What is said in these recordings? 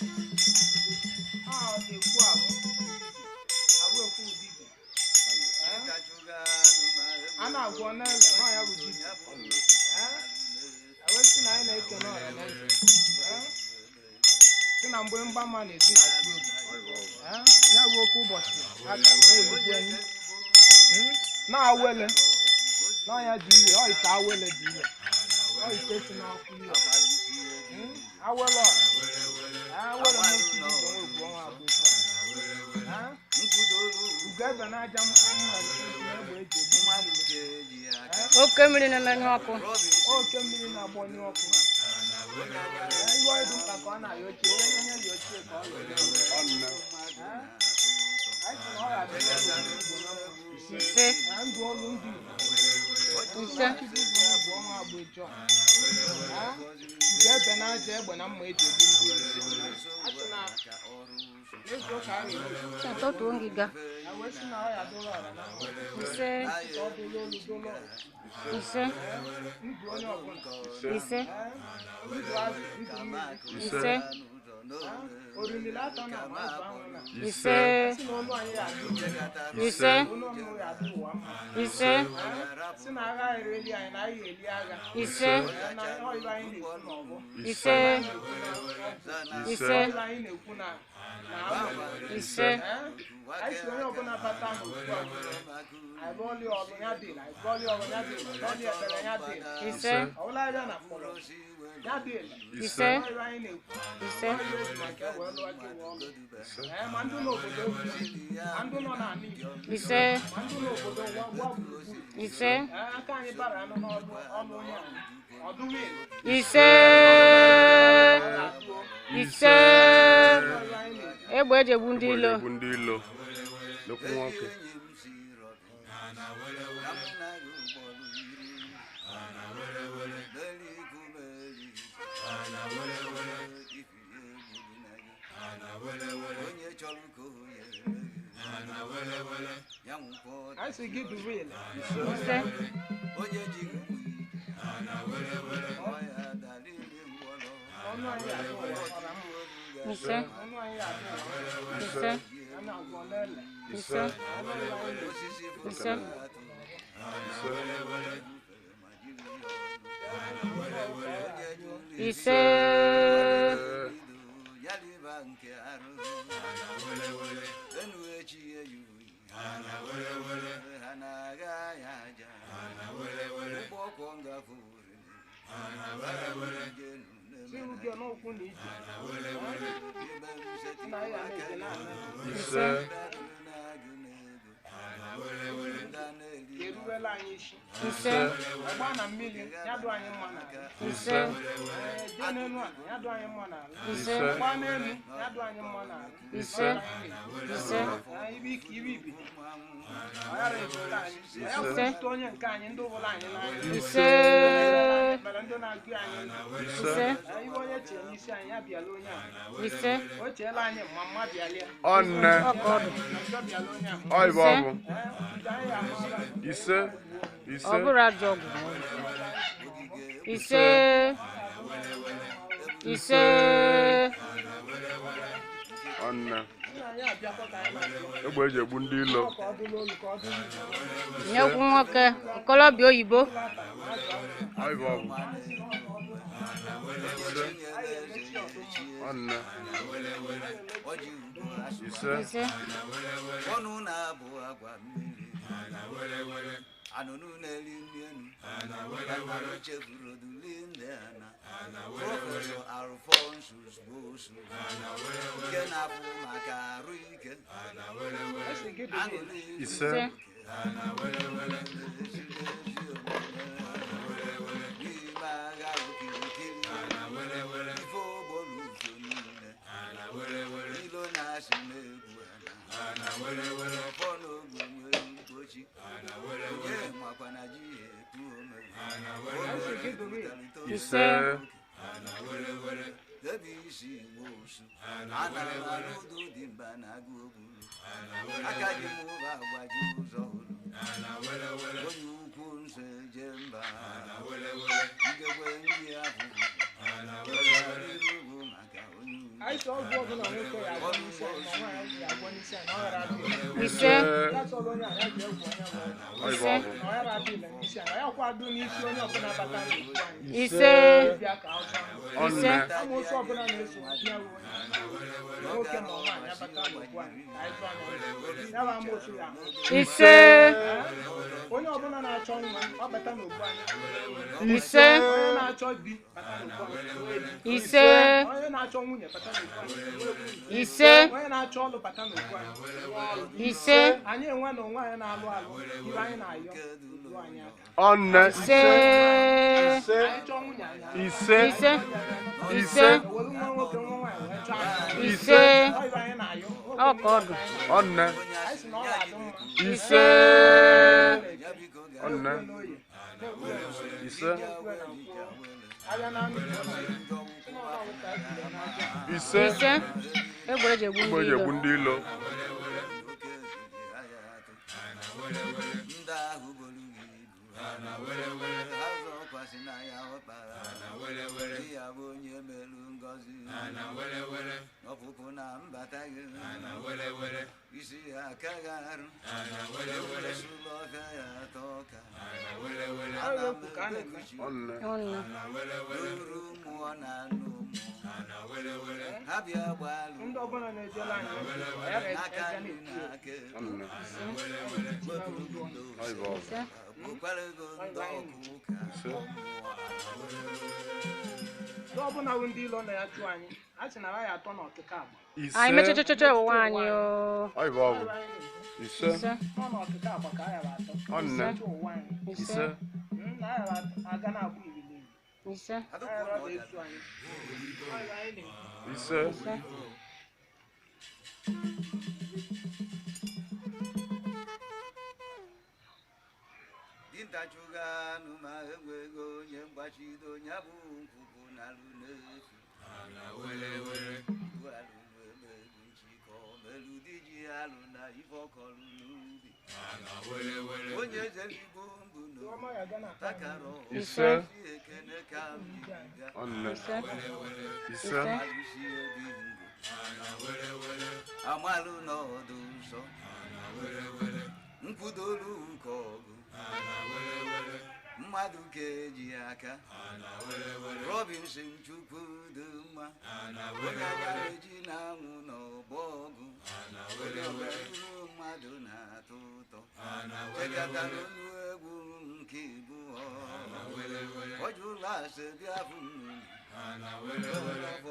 A ekwu ahụ ahụ ekwu dibịa. A na-agwọ n'ele na ya bụ dibịa. Wee sị na anyị na-ekene ọra na eze. Sị na mgbe mgbama na-ezi na-atụ egwu. Ya bụ oke ụbọchị aka na-erukwu enyi. Na-awele n'ọnya dị ihe ọ ite awele dị ihe ọ ite si n'ọkụ ihe. Awele ọra awele n'otu dibịa nwa egwu ọnwa abụọ etu a. Ugo ebe n'aja mma egbe eji egbu mmadụ. Oke mmiri na-emenyụ ọkụ. Oke mmiri na-agbanyụ ọkụ. Ihe ọ dị mkpa ka ọ na-ayọ ochie onye onye yi ochie ka ọ yọrọ. Anyị sị na ọ ga-adị ndụ Igbo na mma. Ise. Na ndụ olu ndị Igbo. Ise. Chukwu bụ onye bụ ọnwa agba ịjọ. Ugo ebe n'aja egbe na mma eji egbu ndị iro. A sị na n'izu ụka a ga-eri, Atọtuo ngịga. a wee sị na ọ ya dụrụ ọra na mma. Ise. Ka ọ dụrụ olu dụrụ ọra. Ise. Ndụ onye ọbụla. Ise. Ndụ azụ, ndụ mmiri. Ise. Orimiri atọ na ama azụ ahụ na. Ise. Sị na ọnụ anyị ga-adị ụwa. Ise. Ọnụ ọnụ ga-adị ụwa mma. Ise. Sị na agha ereli anyị na anyị ga-eli agha. Ise. Na ọ ibe anyị na-ekwu n'ọgbọ. Ise. Ise. Ọ ibe anyị na-ekwu na na awele. Ise. Anyị si onye ọbụla bata n'otu a. Anyị rụọlị ọrụ ya dịla, anyị rụọlị ọrụ ya dịla, rụọlị ekpere ya dịla. Ise. Ọbụla abịa na mkpọrọ ya dịla. Ise. Ọ ibe anyị na-ekwu. Ise. Ọ ibe eji maka e wee lụọ gị wee ọlụ. Ma ndị n'obodo ma ndị nọ n'ala Igbo, Ise. ma ndị n'obodo ụwa gba gburugburu. Ise. Aka anyị bara anụ n'ọlụ ọlụ onye anyị. Ọdụm elu. Ise. Ise. Ọ ibe anyị na-ekwu. Egbe eji egbu ndị ilo. Egbu ndị ilo. Nnukwu nwoke. Anyị sị gị duru ele. Ise. Ọnụ anyị adị ụwa ọra mma. Ise. Ọnụ anyị adị ụwa mma. Ise. A na-agwọ n'ele. Ise. Ọnụ anyị na-ekwu. Ise. Ise. Si uge n'ụkwụ na ije. Nna ya na-eje na-ana. Ise. Ka eruwela anyị isi. Ise. Ọgba na mmiri, ya dụ anyị mma n'ala. Ise. Jee n'elu ala, ya dụ anyị mma n'ala. Ise. Gba n'elu, ya dụ anyị mma n'ala. Ise. Ise. Ibe ike ibe ibi. Ọ ghara ebute anyị. Ya kwụsịtụ onye nke anyị, ndị ụlọ anyị n'anya. Ise. Mere ndị na-agụ anyị ndụ. Ise. Ibe onye chee n'isi anyị, ya bịala onye ahụ. Ise. O cheela anyị mma, mma bịalịa. Ọnne. Ọka ọdụ. Na njọ bịala onye ahụ. Ọ ibe ọ bụ. Nke anyị amaala. Ise. Ise. Ọ bụrụ ajọ ọgwụ. Ise. Ise. Ọnne. Nna anyị abịakwa ka anyị na-abịa. Egbe eji egbu ndị ilo. Ka ọ dụla olu, ka ọ dụla olu. Nyekwu nwoke okolobịa oyibo. Ọ ibe ọ bụ. Ise. Ọnne. Ise. Ise. Ọnụ na-abụ agwa mmiri anụnụ na-eri nri enu anụ chefuru oduli ndị ana Prọfesọ Alphonsus Gbosu nke na-afụ maka arụ ike Esi gị dụrụ aṅụrị Ise. Ise. n'ime agha okirikiri ife ogboluso niile ilo na-asị na-egwu ala ọfọ n'ogwe nwere mkpochi onye makwa na ji ya ekwu ome Ise. ebe isi igbo osu ana m anụ udu dị mba na agụ ogburu aka ji m ụba agbaji ụzọ hụrụ onye ukwu nso eje mba igekwe ndị ahụ bụ maka onye ukwu. Anyị sị ọgwụ ọbụla nwoke ya agwọ n'isi anyị ma nwaanyị ya agwọ n'isi anyị na ọ ghara adị ile. Ise. Ya sọrọ onye a ya ji egwu onye bụ ọgwụ. Ọ ibe ọ bụ. Na ọ ghara adị ile n'isi anyị. Ya kwado n'isi onye ọbụla bata n'otu anyị. Ise. Bịa ka ọ zaa. Ọnne. Amoosu ọbụla na-eso ya bụ onye nwoke ma nwaanyị abata n'okwu anyị ka anyị zụọ anya. Ya bụ amoosu ya ahụ. Ise. Onye ọbụla na-achọ nwa ọ bata n'okwu anyị. Ise. Onye na-achọ di bata n'okwu anyị nwee di. Ise. Onye na-achọ nwunye bata n'okwu anyị nwee nwunye. Ise. Onye na-achọ ọlụ bata n'okwu anyị nwee ọlụ. Ise. Anyị enwe na onwe anyị na-alụ alụ ibe anyị na-ayọ ruo anyị aka. Ọnne. Ise. Ise. Anyị chọọ nwunye anyị alụ. Ise. Ise. Ise. Were nwa nwoke nwa nwaanyị wee chọọ anyị. Ise. Ọ ibe anyị na-ayọ. Ọ ka ọdụ. Ọnne. Anyị sị na ọ ga-adị mma. Ise. Ọnne. Ise. Abịa na ndụ si na ọ bụ ka e jiri n'aja. Ise. Ise. Egbe eji egbu Mgbe ndị eji egbu ilo. ndị ilo. Ndị ahụ buru gị ibu ha zọkwasị na ya ọkpara di ya bụ onye merụ ngọzi ọpụpụ na mbata gị isi ya akaghị arụ esula ọfịa ya atọ ọka Agha okwu ka a na-eme. Ọnne. Ọnụ. uru mmụọ na anụ mmụọ ha bịa gbalụ Ndị ọbụla na-ejela anyị ozi, ọ yara n'aka eje nri na-eti na aka ekpe Ọnne. Ọ ibe ọ bụ. Ise. gbukwara ego ndị ọkụ ụka Ise. Ndị ọbụla bụ ndị ilo na-achụ anyị, a sị na ha ya atọ n'ọkịka agba. Ise. Anyị mechechecheche ụwa anyị o. Ọ ibe ọ bụ. Ise. Ise. Nọ n'ọkịka agba ka a yara atọ. Ọnne. Achụ ụwa anyị. Ise. Na a yara aga na-agba ibili. Ise. A yara ọ ga-esu anyị. Ọ ibe anyị na-ekwu. Ise. Ise. Dinta chụga anụ ma enweghị onye mgbachido ya bụ nkwụkwụ n'alụ n'efu Ibu alụ emegbu nchịkọ melu di ji alụ na ife ọkọlụ n'ubi onye eze ezigbo mbụ Ọma ya ga na-ata anyị. takara Ise. si ekene ka m jiri bịa Ọnne. Ise. Ise. alụsi obi ngụ amalụ n'ọdụ nsọ nkwudolu ụka ọgụ mmadụ ka eji aka Robinson Chukwu dị mma onye agbara eji na-anwụ n'ọgbọ ọgụ onye ọbara mmadụ na-atọ ụtọ chekatara olu egwu nke ibu ọjụla ase bịa fụ mmiri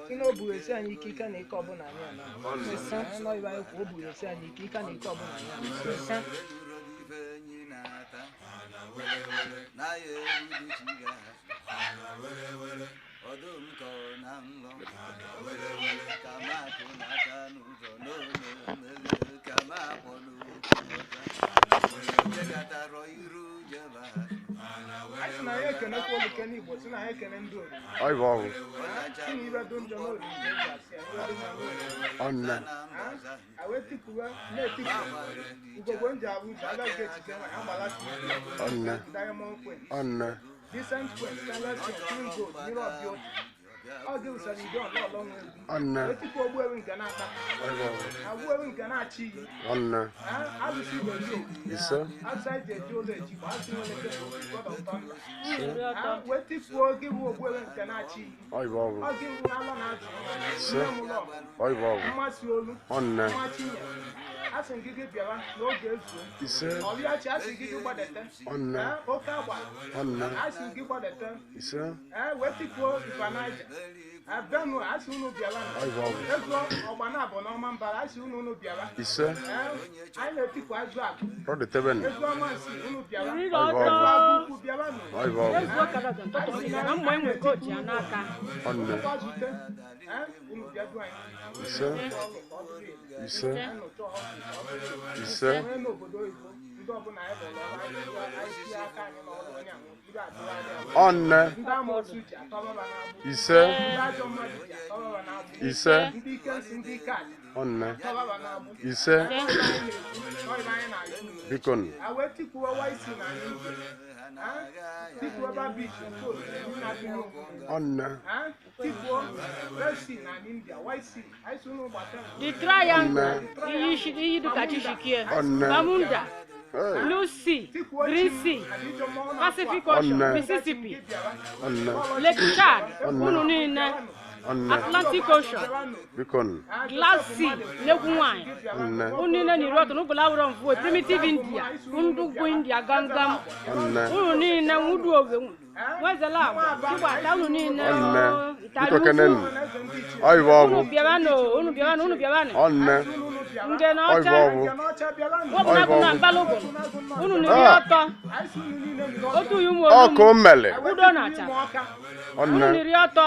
Si na o buru esi anyị ike ike na ike ọbụla anyị ana. Ọnne. Ise. Anyị nọ ibe anyị kwuo, o buru esi anyị ike ike na ike ọbụla anyị ana. Ise. Eluro ife enyi na-ata na ya egbudu chi ga-azụ ọdụm ka ọ na nlọ ka makụ n'aka n'ụzọ n'omemele ka ma akpọ n'okwu ọcha jegatarọ iru jeba Anyị sị na anyị ekenekwa oluke n'Igbo, sị na anyị ekene ndị oriri. Ọ ibe ọ bụ. Si na ibe dị njọ n'oriri ka eji asị ya, ibe dị mma n'oriri. Ọnne. na mbaza A wee tikuwe, na-etiku ugogbe m ji abụ ụzọ, agaghị echite nwaanyị, agbala Ọnne. Diamond Queen, Ọnne. Decent Queen, Stainless Queen, Queen Gold, Mirror of Beauty. Ọ gị usoro ide ọlọ ọlọ nwe egwu. Ọnne. Etiku ogbu ewu nke na-ata, Ọ ibe ọ bụ. agbu ewu nke na-achị iyi. Ọnne. Alụsị igwe ji okwu. Ise. Asị anyị ji eji ụlọ eji, asị nwere ike bụ God of Thunder. Wee tikuo gị bụ ogbu ewu nke na-achị iyi. Ọ ibe ọ bụ. Ọ gị bụ alọ na-achị Ise. nne m ụlọ Ọ ibe ọ bụ. mmasị olu Ọnne. nwa Chinyere. Asị m gị gị bịawa n'oge ezuo. Ise. Ọbịachi asị gị gị gbadete. Ọnne. Oke agbara Ọnne. asị gị gbadete. Ise. Wee tikuo Ivanaija. Benue asị unu bịawa. Ọ ibe ọ bụ. Ezuo ọgba na abụ n'ọma mbara asị unu unu bịawa. Ise. Anyị na-etiku azụ akụ. Rọdetebenu. Ezu ọma nsị unu bịawa. Ọ ibe ọ bụ. Ezu agụ ukwu bịawa nụ. Ọ ibe ọ bụ. Ezuo kara ntụtụ na mgbe enwe kootu ya n'aka. Ọnne. Nnukwu azute. Unu bịadu anyị. Ise. Ọrụ ka ọ dịrị. Ise. Anyị nụcha ọrụ ka ọ dịrị. Ise. Onye n'obodo oyibo Ndị ọbụla anyị lụrụ ọrụ anyị tinye aka anyị n'ọrụ onye ahụ ibe adịrị anyị ọrụ. Ọnne. Ndị amoosu ji atọrọba n'agbụ. Ise. Ndị ajọ mmadụ ji atọrọba n'agbụ. Ise. Ndị ike nsị ndị ike aja Ọnne. atọrọba n'agbụ. Ise. Ọ ibe anyị na-ayọ. Biko nụ. A wee tikuwewa isi na anyị ije. Tikuweba beach coast nna bi n'ugwu. Ọnne. Tikuo Red Sea na India, White Sea. Anyị si unu gbata. The triangle iyi dịka Chishikie. Ọnne. Bermuda, Hey. Blue Sea, Green Sea, Pacific Ocean, Ọnne. Mississippi, Ọnne. Lake Chad, Ọnne. unu niile, Ọnne. Atlantic Ocean, Biko nụ. Glass Sea, n'egwu nwanyị. Ọnne. Unu niile na iri ọtọ n'ụbụla awụrọ mvuo, primitive India, ndugwu India gangam. Ọnne. Unu niile nwudu oge nwezela agwa, chigbata unu niile. Ọnne. O, Biko kenenụ. Ọ ibe ọ bụ. Unu bịabanụ, unu bịabanụ, unu bịabanụ. Ọnne. Nge na Ọ ibe ọcha, ọ bụ. wepụna bụ na mbalụgụ. Unu na iri ọtọ, otu yi ụmụ Ọ ka olu o mele. udo na acha. Unu Ọnne. na iri ọtọ,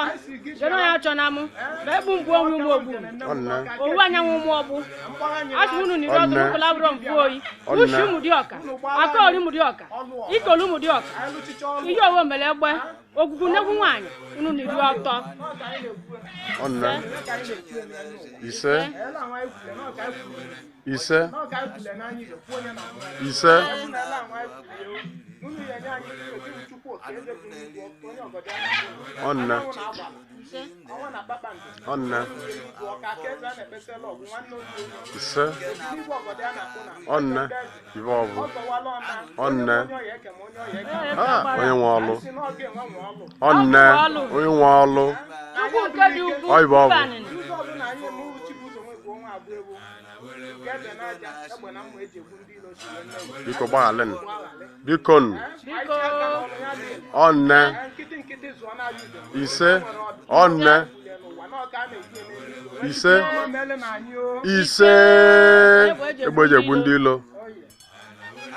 jeno ya achọ na mụ, ma egbu mgbu onwe ụmụ ogbu. Ọnne. Owu anyanwụ ụmụ ọgbụ. Asị unu na iri ọtọ Ọnne. n'ụkwụla abụrọ mfu oyi. Ọnne. Ushi ụmụ dị ọka, akaori ụmụ dị ọka, ikolu ụmụ dị ọka. Ihe owo mere egbe, ogwugwu n'egwu nwaanyị, unu na iri ọtọ. Ọnne. Ise. Ise. Ise. Ọnne. Ọnne. Ise. Ọnne. Ibe ọ bụ. Ọnne. Ah, onye nwe ọlụ. Ọnne. Onye nwe ọlụ. Chukwu nke dị ugwu, Ọ ibe ọ bụ. mba anịnị. Biko gbaghalịnụ. Biko nụ. Biko. Ọnne. Ise. Ọnne. Ise. Ise. Egbe eji egbu ndị ilo.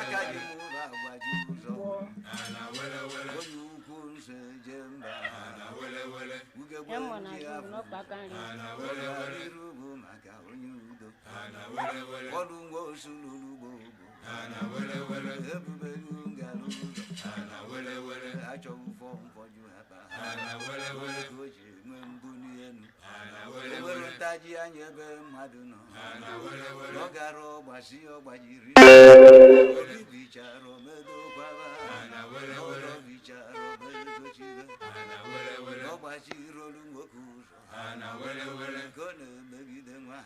Aka ji m ụlọ agbaji ụzọ. Onye ukwu nso eje mba. Ugegbe Ya mma na ndị azụ afọ. n'ọkpa aka nri. Ọganiru bụ maka onye udo. Ọlụ nwa osu lụrụ ugbo ugbo. Ebube ngara ụzọ. Achọghị ụfọ mfọjụ akpa. Ka o ji enwe mbuli elu. O nwere ntaji anya ebe mmadụ nọ. Ọ gara ọgbasi ọgbajiri. Obi bichara omedokwaba. Ọlọ bichara omedochibe. Ọ gbachiri olu nwoke ụzọ. Nke ọ na-emegide nwa.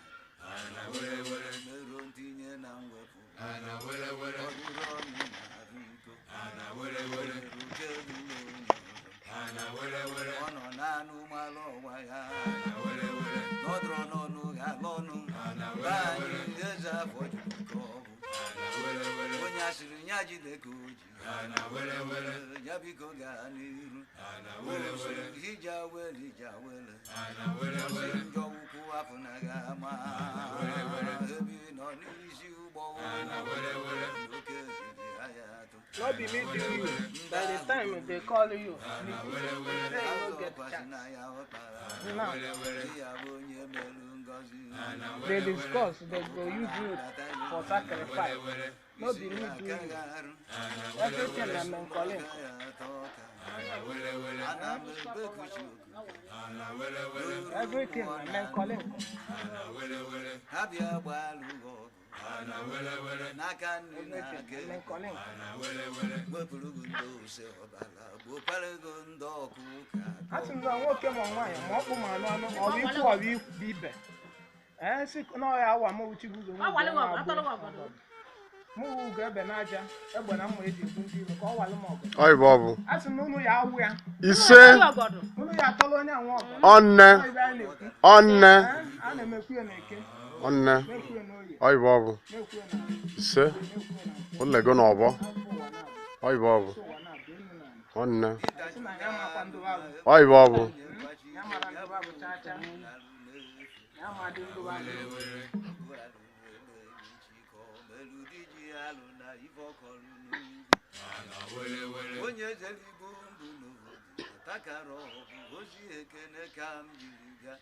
Meruo ntinye na mwepụ. Ọ bụrụ ọnụ na-arụ iko. Oke ruru onye ọzọ. Ọ nọ n'anụ malụ ọnwa ya. N'ọdụrụ n'ọnụ ga n'ọnụ. Be anyị eze afọ juru ka ọ bụ. Onye asịrị ya jide ka o ji. Ya biko gaa n'iru. Osiri ija wele ija wele. Ọsị njọ ukwu apụnaghị ama. Ebi nọ n'isi ụgbọ. Oke ebili agha atụ. No be me do you. By the time they call you, say you no get chance. Now they discuss, they go use you for sacrifice. No be me do you. Everything na mencolin. Everything na mencolin. N'aka nri na Everything aka na mencolin. wepụrụ gị ndị ose ọbara gbokwara gị ndị ọkụ ụka. A sị m na nwoke ma nwaanyị ma ọkpụ ma anụ anụ ọ bụ ikwu ọ bụ ikwu ibe. Ee, sị na ọ ya awa m Chibuzo Ọ walị wa ọgụ, atọrọ wa ọgọdọ. mụ wụ ugo egbe n'aja egbe na mma eji egbu ndị iro ka ọ walụ m ọgụ. Ọ ibe ọ bụ. A sị na unu ya awụ ya. Ise. Unu ọgọdọ. Unu ya atọrọ onye anwụ ọgụ. Ọnne. Ọ ibe anyị na-ekwu. Ọnne. Ee, a na-emekwu ya n'eke, Ọnne. na-ekwu ya n'oye, Ọ ibe ọ bụ. na-ekwu ya n'afọ, Ise. na-ekwu ya na nkwọ. Ụlọ ego na ọbọ. Afọ ụwa na-abụ, Ọ ibe ọ bụ. ụwa na-abụ, enu na ala. Ọnne. Sị na ya makwa ndụ abụ. Ọ ibe ọ bụ. Ya mara ndụ abụ chaa chaa. Ya amadị ndụ abụ. Onye zeligbo mbụ n'obodo takara ọgụ ozi ekene ka m jiri bịa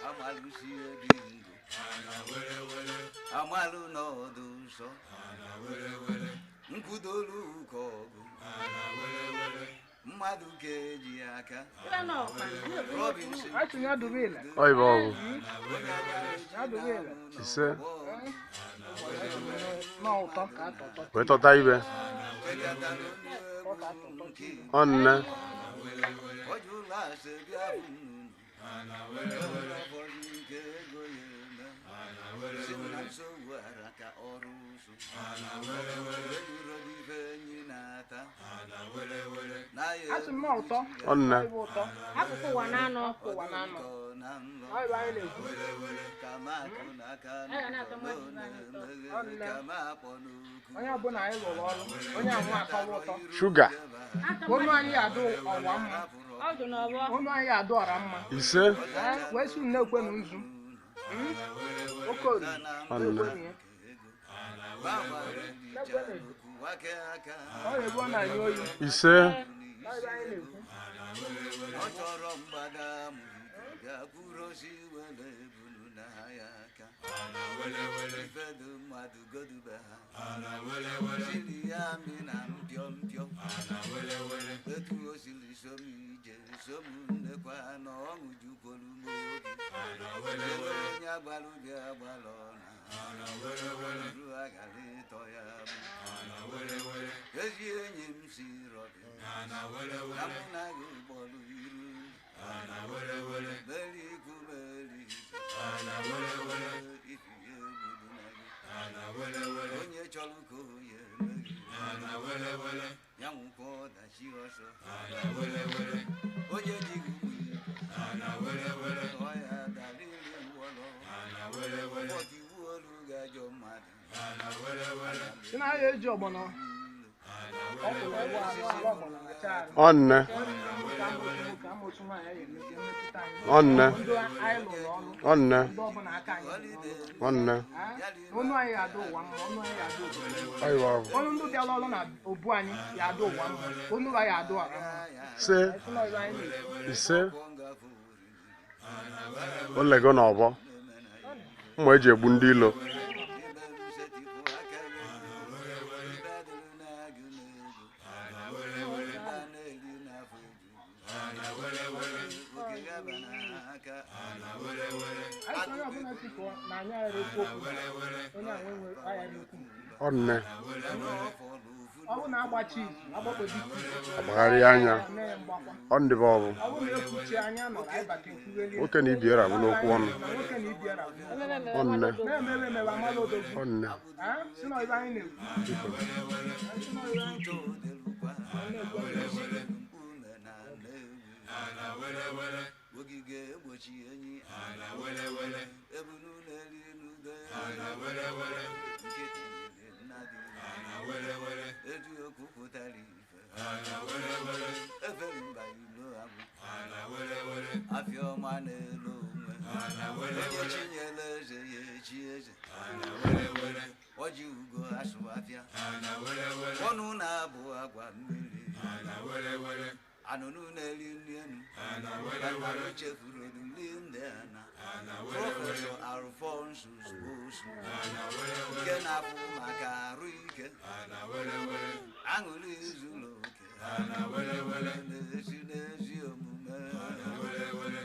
amalụsie gị ndụ. Amalụ n'ọdụ nsọ nkwudolu ụkọ ọgụ mmadụ ka eji aka Robinson Ọ ibe ọ bụ. Ise. Wee tọta ibe. Ọ nne. Ọ nne. Akụkụ ụwa na-anọ. Onye ọbụla anyị lụrụ ọrụ, onye anwụ atọwa ụtọ. Shuga. Onu anyị adụ ọwa mma, Ọdụ n'ọgbọ. onu anyị adụ ọra mma. Ise. Wee sị na-ekwenu nzu. Oke oriri, Ọ nne. na-ekwenu ya. Ọ na-ebu ọ na-anyụ oyi. Ise. Ọ ebe anyị na-ekwu. Ọ chọrọ mgbada gakwurosi wele ebulu na ya aka ifedu mmadụ godube ha siri ya mi na mpio mpio etu o siri som ije som nnekwa na ọṅụ jukwuru m obi onye agbalụ bịa agbalụ na ru agara ịtọ ya bụ ezi enyi m si rọbi na mụ na gị kpọrọ iru meri ikwu meri ife egwu na gị onye chọrọ ka onye emeghi ya nwụkwa ọdachi ọsọ onye ji gị ọ ya darịrị ngwọrọ ọtiwu olu ga-ajọ mmadụ Si na ya eji ọgbọnọ. Ọ kwụrụ ụgwọ arụ ala ọgbọnọ na-acha arụ. Ọ nne. Ka amosu nwoke, amosu nwaanyị ya emete mmetụta anyị. Ọ nne. Ndị anyị lụrụ ọrụ, Ọ nne. ndị ọbụla aka anyị dị n'ọrụ. Ọ nne. Onu anyị adụ ụwa mma, ọnụ anyị adụ obodo mma. Ọ ibe ọ bụ. Ọnụ ndị bịara ọrụ na obu anyị ya adụ ụwa mma, onu ha ya adụ ọra mma. Ise. Esi na ebe anyị na-ekwu. Ise. Olego na ọbọ. Mma eji egbu ndị ilo. Anyị sị onye ọbụla si pụọ na anyị aghara ekwu okwu onye a nwe aghara ekwu. Ọ nne. Ọ bụ na agbachi izu, agbakpọ dike izu, Agbagharị anya. mee ya mgbakwa. Ọ ndị be ọ bụ. Ọ bụ na ekwuchi anya nọrọ anyị bata ekwugheli. Nwoke na ibiera bụ n'okwu ọnụ. Na nwoke na ibiara bụ n'okwu. Emebe Ọ nne. Na-emewe emewe amala odogwu. Ọ nne. Ah, si na ebe anyị na-ekwu. Si na ebe anyị Ogige egbochi enyi ebunu na-eri n'udo nkịtị nnadị eji okwu pụtara ife efere mba ilo abụ afịa ọma na-elu onwe onye chinyere eze ya echi eze ọji ugo asụ afịa ọnụ na-abụ agwa mmiri anụnụ na-eri nri enu anụ chefuru oduli ndị ana prọfesọ Alphonsus Nwosu nke na-afụ maka arụ ike aṅụrị zuru oke na-esi n'ezi omume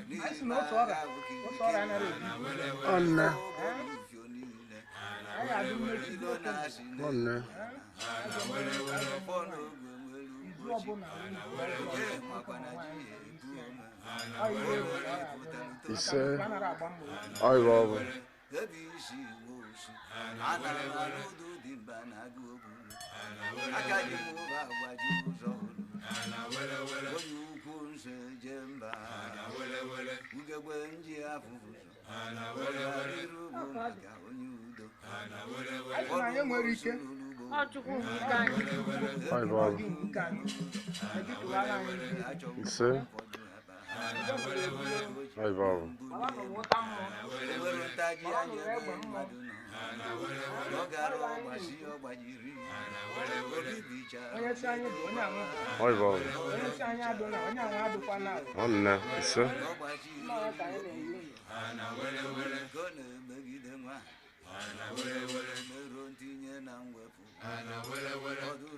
Anyị sị na otu ọrịa anaghị ebu Ọ nne. ifio niile Anyị adụ mmechi ilo n'oke na-asị Ọ nne. ọfọ n'ogwe nwere izu ugbochi ọbụla onye makwana ji ya ebu ome Ọ ihe egwu ka ọ ga-abụ. Ise. Maka na anaghị agba mbọ. Ọ ibe ọ bụ. ebe isi nwosu anara m anụdụ dị mba na agụ ogbu aka ji m ụba agbaji ụzọ ụlọ onye ukwu nso eje mba ugegbe nji afụfụ ọganiru bụ maka onye udo Anyị sị na anyị nwere ike Ọ Chukwu bụ ike anyị. Ọ ibe ọ bụ. gị nke anyị. Anyị tụwara anyị ndị Ise. Ọ ife ọ bụ. Mara na nwụta mmụọ. Ewere ntaji anya ebe mmadụ nọ ọ gara ọgbachi ọgbajiri obi bichara. Onye si anyị bụ onye anwụ bụ. Ọ ife ọ bụ. Onye si anyị adụ na onye anwụ adụkwa na ahụ. Ọ nne ise. Ọgbajiri Mma ya ka anyị na-eyi unu. ka ọ na-emegide nwa meruo ntinye na mwepụ ọdụrụ.